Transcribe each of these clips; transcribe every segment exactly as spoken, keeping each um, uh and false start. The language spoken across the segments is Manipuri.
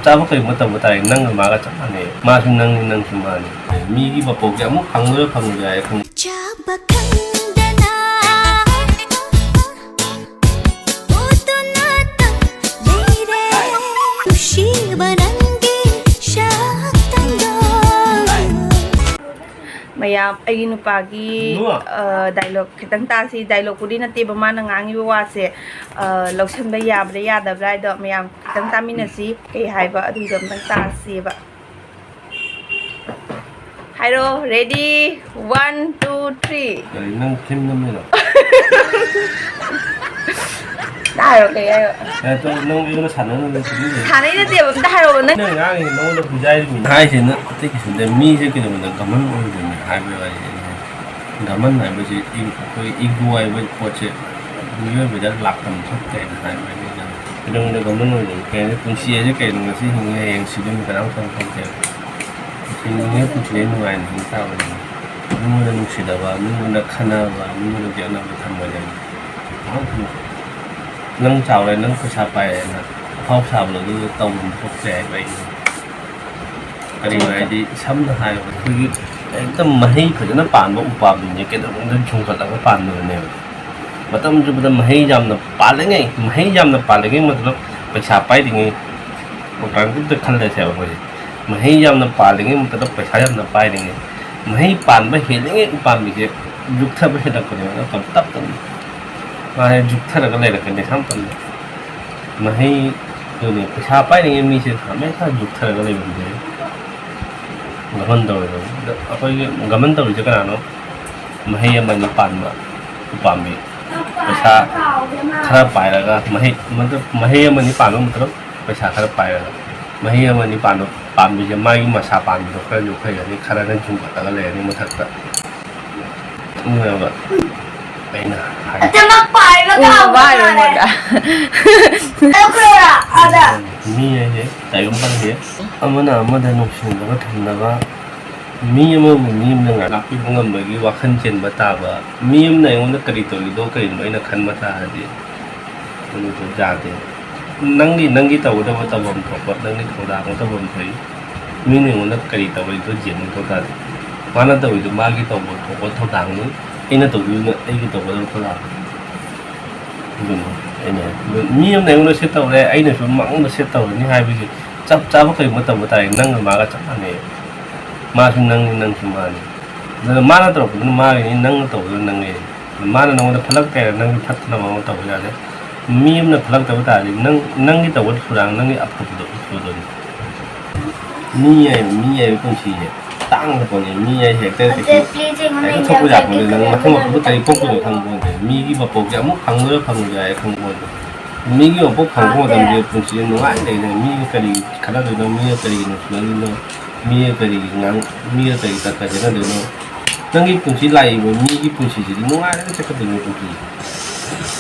ꯆꯥꯕ ꯀꯔꯤꯒꯨꯝꯕ ꯇꯧꯕ ꯇꯥꯔꯦ, ꯅꯪꯒ ꯃꯥꯒ ꯆꯞ ꯃꯥꯟꯅꯩ꯫ ꯃꯥꯁꯨ ꯅꯪꯅꯤ, ꯅꯪꯁꯨ ꯃꯥꯅꯤ꯫ ꯃꯤꯒꯤ ꯃꯄꯣꯛꯁꯦ ꯑꯃꯨꯛ ꯐꯪꯉꯣꯏꯔꯥ ꯐꯪꯉꯣꯏꯗ꯭ꯔꯥ ꯍꯥꯏ ꯈꯪꯗꯦ꯫ ꯆꯥꯕ ꯈꯪꯗꯅ ꯎꯗꯨꯅꯇ ꯂꯩꯔꯦ꯫ ꯅꯨꯡꯁꯤꯕ ꯅꯪꯒꯤ ꯁꯛꯇꯝꯗꯣ꯫ ꯃꯌꯥꯝ, ꯑꯩꯒꯤ ꯅꯨꯄꯥꯒꯤ, ꯅꯨ꯫ ꯑ, ꯗꯥꯏꯂꯣꯛ ꯈꯤꯇꯪ ꯇꯥꯁꯤ꯫ ꯗꯥꯏꯂꯣꯛꯄꯨꯗꯤ ꯅꯠꯇꯦꯕ, ꯃꯥꯅ ꯉꯥꯡꯉꯤꯕ ꯋꯥꯁꯦ, ꯑ, ꯂꯧꯁꯟꯕ ꯌꯥꯕ꯭ꯔꯥ ꯌꯥꯗꯕ꯭ꯔꯥ ꯍꯥꯏꯗꯣ ꯃꯌꯥꯝ ꯈꯤꯇꯪ ꯇꯥꯃꯤꯟꯅꯁꯤ꯫ ꯀꯩ ꯍꯥꯏꯕ ꯑꯗꯨꯒꯤꯗꯣ ꯑꯝꯇꯪ ꯇꯥꯁꯤꯕ꯫ ꯍꯥꯏꯔꯣ, ready, one, two, three꯫ ꯀꯔꯤ, ꯅꯪ ꯐꯤꯂꯝ ꯅꯝꯃꯤꯔꯣ? ꯇꯥꯔꯣ, ꯀꯩ ꯍꯥꯏꯔꯣ? ꯑꯦ, ꯇꯣ, ꯅꯪ ꯑꯩꯉꯣꯟꯗ ꯁꯥꯟꯅꯅꯕ ꯐꯤꯂꯝ ꯂꯩ? ꯁꯥꯟꯅꯩ ꯅꯠꯇꯦꯕ, ꯑꯝꯇ ꯍꯥꯏꯔꯣꯕ, ꯅꯪ꯫ ꯅꯪ ꯉꯥꯡꯉꯤ, ꯅꯉꯣꯟꯗ ꯕꯨꯖꯥꯏꯔꯤꯃꯤ꯫ ꯍꯥꯏꯁꯤꯅ ꯑꯇꯩ ꯀꯩꯁꯨ ꯅꯠꯇꯦ, ꯃꯤꯁꯦ ꯀꯩꯗꯧꯕꯗ ꯒꯃꯟ ꯑꯣꯏꯗꯣꯏꯅꯤ ꯍꯥꯏꯕꯒꯤ ꯋꯥꯔꯤꯅꯤ꯫ ꯒꯃꯟ ꯍꯥꯏꯕꯁꯤ ꯏ-, ꯑꯩꯈꯣꯏ ꯏꯒꯣ ꯍꯥꯏꯕ ꯄꯣꯠꯁꯦ ꯃꯤꯑꯣꯏꯕꯗ ꯂꯥꯛꯐꯝ ꯊꯣꯛꯇꯦ ꯍꯥꯏꯕ ꯍꯥꯏꯅ ꯀꯩꯗꯧꯕꯗ ꯒꯃꯟ ꯑꯣꯏꯗꯣꯏꯅꯤ? ꯀꯩ ꯍꯥꯏꯅꯤ? ꯄꯨꯟꯁꯤ ꯍꯥꯏꯁꯦ ꯀꯩꯅꯣ? ꯉꯁꯤ ꯍꯤꯡꯉꯦ, ꯍꯌꯦꯡ ꯁꯤꯗꯣꯏꯅꯤ, ꯀꯅꯥꯝ ꯈꯪ ꯄꯣꯟꯇꯦ꯫ ꯍꯤꯡꯉꯤꯉꯩ ꯄꯨꯟꯁꯤꯗ ꯅꯨꯡꯉꯥꯏꯅ ꯍꯤꯡ ꯇꯥꯕꯅꯤ꯫ ꯃꯤꯉꯣꯟꯗ ꯅꯨꯡꯁꯤꯗꯕ, ꯃꯤꯉꯣꯟꯗ ꯈꯟꯅꯕ, ꯃꯤꯉꯣꯟꯗ ꯌꯦꯠꯅꯕ ꯊꯝꯃꯣꯏꯗꯕꯅꯤ꯫ ꯅꯪ ꯆꯥꯎꯔꯦ, ꯅꯪ ꯄꯩꯁꯥ ꯄꯥꯏꯔꯦꯅ ꯑꯐꯥꯎ ꯁꯥꯕꯗꯣ ꯑꯗꯨ ꯇꯧꯐꯝ ꯊꯣꯛꯇꯦ ꯍꯥꯏꯕ ꯑꯩꯒꯤ꯫ ꯀꯔꯤꯒꯤꯅꯣ ꯍꯥꯏꯗꯤ, ꯁꯝꯅ ꯍꯥꯏꯔꯕꯗ, ꯑꯩꯈꯣꯏꯒꯤ ꯍꯦꯛꯇ ꯃꯍꯩ ꯐꯖꯅ ꯄꯥꯟꯕ ꯎꯄꯥꯝꯕꯤꯅꯦ, ꯀꯩꯗꯧꯅꯨꯡꯗ ꯌꯨꯡꯈꯠꯂꯒ ꯄꯥꯟꯕꯗꯨꯅꯦꯕ꯫ ꯃꯇꯝ ꯆꯨꯞꯄꯗ ꯃꯍꯩ ꯌꯥꯝꯅ ꯄꯥꯜꯂꯤꯉꯩ, ꯃꯍꯩ ꯌꯥꯝꯅ ꯄꯥꯜꯂꯤꯉꯩ ꯃꯇꯝꯗ ꯄꯩꯁꯥ ꯄꯥꯏꯔꯤꯉꯩ, alternative ꯈꯜꯂꯁꯦꯕ ꯑꯩꯈꯣꯏꯁꯦ꯫ ꯃꯍꯩ ꯌꯥꯝꯅ ꯄꯥꯜꯂꯤꯉꯩ ꯃꯇꯝꯗ ꯄꯩꯁꯥ ꯌꯥꯝꯅ ꯄꯥꯏꯔꯤꯉꯩ, ꯃꯍꯩ ꯄꯥꯟꯕ ꯍꯦꯜꯂꯤꯉꯩ ꯎꯄꯥꯝꯕꯤꯁꯦ ꯌꯨꯛꯊꯕ ꯍꯦꯜꯂꯛꯄꯅꯦꯕ, ꯇꯞ ꯇꯞ ꯇꯞꯅ꯫ ꯃꯥꯁꯦ ꯌꯨꯛꯊꯔꯒ ꯂꯩꯔꯛꯀꯅꯤ ꯁꯝ ꯇꯞꯅ꯫ ꯃꯍꯩ, ꯑꯗꯨꯅꯦ, ꯄꯩꯁꯥ ꯄꯥꯏꯔꯤꯉꯩ ꯃꯤꯁꯦ ꯍꯃꯦꯁꯥ ꯌꯨꯛꯊꯔꯒ ꯂꯩꯕ ꯃꯤꯁꯦ ꯒꯃꯟ ꯇꯧꯔꯣꯏꯗꯕꯅꯤ꯫ ꯑꯗꯣ ꯑꯩꯈꯣꯏꯒꯤ ꯒꯃꯟ ꯇꯧꯔꯤꯁꯦ ꯀꯅꯥꯅꯣ? ꯃꯍꯩ ꯑꯃꯅꯤ ꯄꯥꯟꯕ ꯎꯄꯥꯝꯕꯤ꯫ ꯄꯩꯁꯥ ꯈꯔ ꯄꯥꯏꯔꯒ, ꯃꯍꯩ, ꯃꯍꯩ ꯑꯃꯅꯤ ꯄꯥꯟꯕ ꯃꯇꯝꯗ ꯄꯩꯁꯥ ꯈꯔ ꯄꯥꯏꯔꯒ, ꯃꯍꯩ ꯑꯃꯅꯤ ꯄꯥꯟꯕ ꯄꯥꯝꯕꯤꯁꯦ ꯃꯥꯒꯤ ꯃꯁꯥ ꯄꯥꯟꯕꯗꯣ ꯈꯔ ꯌꯣꯛꯈꯠꯂꯅꯤ, ꯈꯔꯅ ꯌꯨꯡꯈꯠꯂꯒ ꯂꯩꯔꯅꯤ ꯃꯊꯛꯇ꯫ ꯈꯪꯉꯕ? ꯑꯩꯅ ꯍꯥꯏ-, ꯑꯗꯨꯃꯛ ꯄꯥꯏꯕ ꯎꯝ, ꯀꯥꯎꯕ ꯋꯥꯔꯦ ꯃꯥꯜꯂꯦ꯫ ꯃꯣꯏꯗ꯫ ꯂꯧꯈ꯭ꯔꯣꯔꯥ? ꯑꯗ꯫ ꯃꯤ ꯍꯥꯏꯁꯦ ꯇꯥꯏꯕꯪ ꯄꯥꯟꯕꯤ ꯑꯃꯅ ꯑꯃꯗ ꯅꯨꯡꯁꯤꯅꯕ ꯊꯝꯅꯕ, ꯃꯤ ꯑꯃꯕꯨ ꯃꯤ ꯑꯃꯅ ꯉꯥꯛꯄꯤꯕ ꯉꯝꯕꯒꯤ ꯋꯥꯈꯜ ꯆꯦꯟꯕ ꯇꯥꯕ, ꯃꯤ ꯑꯃꯅ ꯑꯩꯉꯣꯟꯗ ꯀꯔꯤ ꯇꯧꯔꯤꯗꯣ ꯀꯔꯤꯅꯣ ꯑꯩꯅ ꯈꯟꯕ ꯇꯥꯔꯗꯤ, ꯑꯗꯨꯁꯨ ꯌꯥꯗꯦ꯫ ꯅꯪꯒꯤ, ꯅꯪꯒꯤ ꯇꯧꯒꯗꯕ ꯇꯧꯐꯝ ꯊꯣꯛꯄ, ꯅꯪꯒꯤ ꯊꯧꯗꯥꯡꯗꯣ ꯇꯧꯐꯝ ꯊꯣꯛꯏ꯫ ꯃꯤꯅ ꯑꯩꯉꯣꯟꯗ ꯀꯔꯤ ꯇꯧꯔꯤꯗꯣ ꯌꯦꯡꯕ ꯃꯊꯧ ꯇꯥꯗꯦ꯫ ꯃꯥꯅ ꯇꯧꯔꯤꯗꯣ ꯃꯥꯒꯤ ꯇꯧꯐꯝ ꯊꯣꯛꯄ ꯊꯧꯗꯥꯡꯅꯤ, ꯑꯩꯅ ꯇꯧꯗꯣꯏꯗꯨꯅ ꯑꯩꯒꯤ ꯇꯧꯒꯗꯕ ꯊꯧꯗꯥꯡꯅꯤ꯫ ꯑꯗꯨꯅꯤ ꯑꯩꯅ ꯍꯥꯏ-, ꯑꯗꯨ ꯃꯤ ꯑꯃꯅ ꯑꯩꯉꯣꯟꯗ ꯁꯤ ꯇꯧꯔꯦ, ꯑꯩꯅꯁꯨ ꯃꯉꯣꯟꯗ ꯁꯤ ꯇꯧꯔꯅꯤ ꯍꯥꯏꯕꯒꯤ ꯆꯞ ꯆꯥꯕ ꯀꯔꯤꯒꯨꯝꯕ ꯇꯧꯕ ꯇꯥꯔꯦ, ꯅꯪꯒ ꯃꯥꯒ ꯆꯞ ꯃꯥꯟꯅꯩ꯫ ꯃꯥꯁꯨ ꯅꯪꯅꯤ, ꯅꯪꯁꯨ ꯃꯥꯅꯤ꯫ ꯑꯗꯨꯅ ꯃꯥꯅ ꯇꯧꯔꯛꯄꯗꯨꯅ ꯃꯥꯒꯤꯅꯤ, ꯅꯪꯅ ꯇꯧꯕꯗꯨꯅ ꯅꯪꯒꯤ꯫ ꯃꯥꯅ ꯅꯉꯣꯟꯗ ꯐꯠꯂꯛꯇꯦ ꯍꯥꯏꯔ ꯅꯪꯁꯨ ꯐꯠꯇꯅꯕ ꯑꯃ ꯇꯧꯕ ꯌꯥꯗꯦ꯫ ꯃꯤ ꯑꯃꯅ ꯐꯠꯂꯛꯇꯕ ꯇꯥꯔꯗꯤ ꯅꯪ, ꯅꯪꯒꯤ ꯇꯧꯕ ꯊꯧꯗꯥꯡ, ꯅꯪꯒꯤ ꯑꯐꯕꯗꯣ ꯎꯠꯊꯣꯛꯑꯗꯣꯏꯅꯤ꯫ ꯃꯤ ꯍꯥꯏꯕ, ꯃꯤ ꯍꯥꯏꯕ ꯄꯨꯟꯁꯤꯁꯦ ꯇꯥꯡꯈ꯭ꯔ ꯄꯣꯠꯅꯤ꯫ ꯃꯤ ꯍꯥꯏꯁꯦ ꯍꯦꯛꯇ ꯀꯩꯁꯨ ꯍꯦꯛꯇ ꯊꯣꯛꯄ ꯌꯥꯄꯣꯠꯇꯦ꯫ ꯅꯪ ꯃꯊꯪ ꯃꯊꯪ ꯀꯔꯤ ꯄꯣꯛꯇꯣꯏꯅꯣ ꯈꯪꯕ ꯄꯣꯠꯇꯦ꯫ ꯃꯤꯒꯤ ꯃꯄꯣꯛꯁꯦ ꯑꯃꯨꯛ ꯐꯪꯗꯣꯏꯔꯥ ꯐꯪꯉꯣꯏꯗꯣꯏꯔꯥ ꯍꯥꯏ ꯈꯪꯕ ꯄꯣꯠꯇꯦ꯫ ꯃꯤꯒꯤ ꯃꯄꯣꯛ ꯐꯪꯉꯛꯄ ꯃꯇꯝꯗꯗꯤ ꯄꯨꯟꯁꯤꯁꯦ ꯅꯨꯡꯉꯥꯏ ꯂꯩꯗꯅ꯫ ꯃꯤꯒ ꯀꯔꯤ ꯈꯠꯅꯗꯣꯏꯅꯣ? ꯃꯤꯒ ꯀꯔꯤꯒꯤ ꯅꯨꯡꯁꯤꯅꯗꯣꯏꯅꯣ? ꯃꯤꯒ ꯀꯔꯤꯒꯤ ꯉꯥꯡ-, ꯃꯤꯒ ꯀꯔꯤ ꯇꯠꯀ ꯈꯦꯠꯅꯗꯣꯏꯅꯣ? ꯅꯪꯒꯤ ꯄꯨꯟꯁꯤ ꯂꯥꯛꯏꯕ ꯃꯤꯒꯤ ꯄꯨꯟꯁꯤꯁꯤꯗꯤ ꯅꯨꯡꯉꯥꯏꯔꯒ ꯆꯠꯀꯗꯣꯏꯅꯣ ꯄꯨꯟꯁꯤꯁꯦ꯫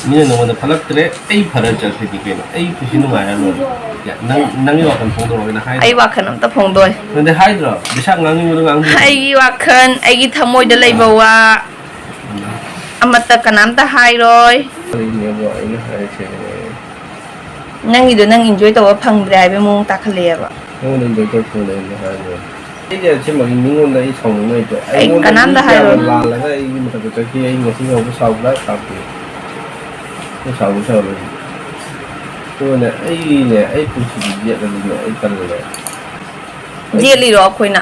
ꯃꯤꯅ ꯅꯉꯣꯟꯗ ꯐꯠꯂꯛꯇ꯭ꯔꯦ, ꯑꯩ ꯐꯔ ꯆꯠꯈ꯭ꯔꯗꯤ ꯀꯩꯅꯣ? ꯑꯩ ꯄꯨꯟꯁꯤ ꯅꯨꯡꯉꯥꯏꯔ ꯂꯣꯏꯔꯦ꯫ ꯌꯥ, ꯅꯪ, ꯅꯪꯒꯤ ꯋꯥꯈꯜ ꯐꯣꯡꯗꯣꯔꯛꯑꯣ, ꯑꯩꯅ ꯍꯥꯏꯗ꯭ꯔꯣ? ꯑꯩ ꯋꯥꯈꯜ ꯑꯝꯇ ꯐꯣꯡꯗꯣꯛꯑꯣꯏ꯫ ꯅꯪꯗꯤ ꯍꯥꯏꯗ꯭ꯔꯣ? ꯕꯤꯁꯥꯛ ꯉꯥꯡꯅꯤꯡꯕꯗꯣ ꯉꯥꯡꯕꯤꯌꯨ꯫ ꯑꯩꯒꯤ ꯋꯥꯈꯜ, ꯑꯩꯒꯤ ꯊꯃꯣꯏꯗ ꯂꯩꯕ ꯋꯥ ꯑꯃꯠꯇ ꯀꯅꯥꯝꯇ ꯍꯥꯏꯔꯣꯏ꯫ ꯀꯔꯤꯅꯦꯕ ꯑꯩꯅ ꯍꯥꯏꯔꯤꯁꯦ? ꯅꯪꯒꯤꯗꯣ ꯅꯪ enjoy ꯇꯧꯕ ꯐꯪꯗ꯭ꯔꯦ ꯍꯥꯏꯕꯒꯤ ꯃꯑꯣꯡ ꯇꯥꯈꯠꯂꯛꯑꯦꯕ꯫ ꯅꯉꯣꯟꯗ enjoy ꯇꯧꯕ ꯐꯪꯗ꯭ꯔꯦ ꯍꯥꯏꯔꯣꯏ꯫ ꯑꯩꯗꯤ ꯑꯁꯦꯡꯕꯒꯤ ꯃꯤꯉꯣꯟꯗ ꯑꯩ ꯁꯥꯎꯅꯤꯡꯕ ꯂꯩꯇꯦ꯫ ꯑꯩ ꯑꯩꯉꯣꯟꯗ ꯀꯅꯥꯝꯇ ꯃꯤ ꯀꯌꯥꯝ ꯍꯥꯏꯔꯣꯏ꯫ ꯂꯥꯜꯂꯒ ꯑꯩꯒꯤ ꯃꯊꯛꯇ ꯆꯠꯈꯤ, ꯑꯩ ꯉꯁꯤ ꯐꯥꯎꯕ ꯁꯥꯎꯕ ꯁꯨꯡꯁꯥ ꯁꯥꯎꯗꯦ꯫ ꯑꯩ ꯁꯥꯎꯕ ꯁꯥꯎꯔꯣꯏ꯫ ꯑꯗꯨꯒꯅꯦ, ꯑꯩꯒꯤꯅꯦ, ꯑꯩ ꯄꯨꯟꯁꯤꯗꯤ ꯌꯦꯠꯂꯗꯤꯅꯦ, ꯑꯩ ꯇꯜꯂꯦ꯫ ꯌꯦꯠꯂꯤꯔꯣ ꯑꯩꯈꯣꯏꯅ?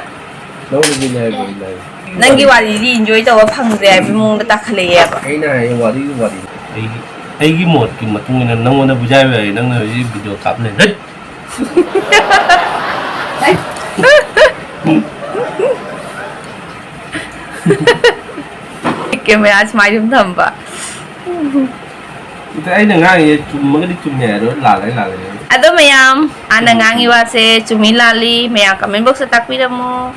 ꯅꯉꯣꯟꯗ ꯌꯦꯠꯂꯦ ꯍꯥꯏꯕ ꯑꯩꯅ ꯍꯥꯏꯁꯦ꯫ ꯅꯪꯒꯤ ꯋꯥꯔꯤꯗꯤ enjoy ꯇꯧꯕ ꯐꯪꯗ꯭ꯔꯦ ꯍꯥꯏꯕꯒꯤ ꯃꯑꯣꯡꯗ ꯇꯥꯈꯠꯂꯛꯑꯦꯕ꯫ ꯑꯩꯅ ꯍꯥꯏꯌꯦ, ꯋꯥꯔꯤ, ꯋꯥꯔꯤ꯫ ꯑꯩꯒꯤ, ꯑꯩꯒꯤ ꯃꯣꯠꯀꯤ ꯃꯇꯨꯡ ꯏꯟꯅ ꯅꯪꯉꯣꯟꯗ ꯕꯨꯖꯥꯏꯕ ꯌꯥꯏ, ꯅꯪꯅ ꯍꯧꯖꯤꯛ video ꯀꯥꯞ ꯂꯩ꯫ ꯍꯩꯠ! Camera ꯁꯨꯃꯥꯏꯅ ꯁꯨꯝ ꯊꯝꯕ꯫ ꯑꯗ ꯑꯩꯅ ꯉꯥꯡꯉꯤꯁꯦ ꯆꯨꯝꯃꯒꯗꯤ ꯆꯨꯝꯃꯦ ꯍꯥꯏꯔꯣ, ꯂꯥꯜꯂꯒꯗꯤ ꯂꯥꯜꯂꯦ ꯍꯥꯏꯔꯣ꯫ ꯑꯗꯣ ꯃꯌꯥꯝ, ꯑꯥꯅ ꯉꯥꯡꯉꯤ ꯋꯥꯁꯦ ꯆꯨꯝꯃꯤ ꯂꯥꯜꯂꯤ, ꯃꯌꯥꯝ comment box ꯇ ꯇꯥꯛꯄꯤꯔꯝꯃꯣ꯫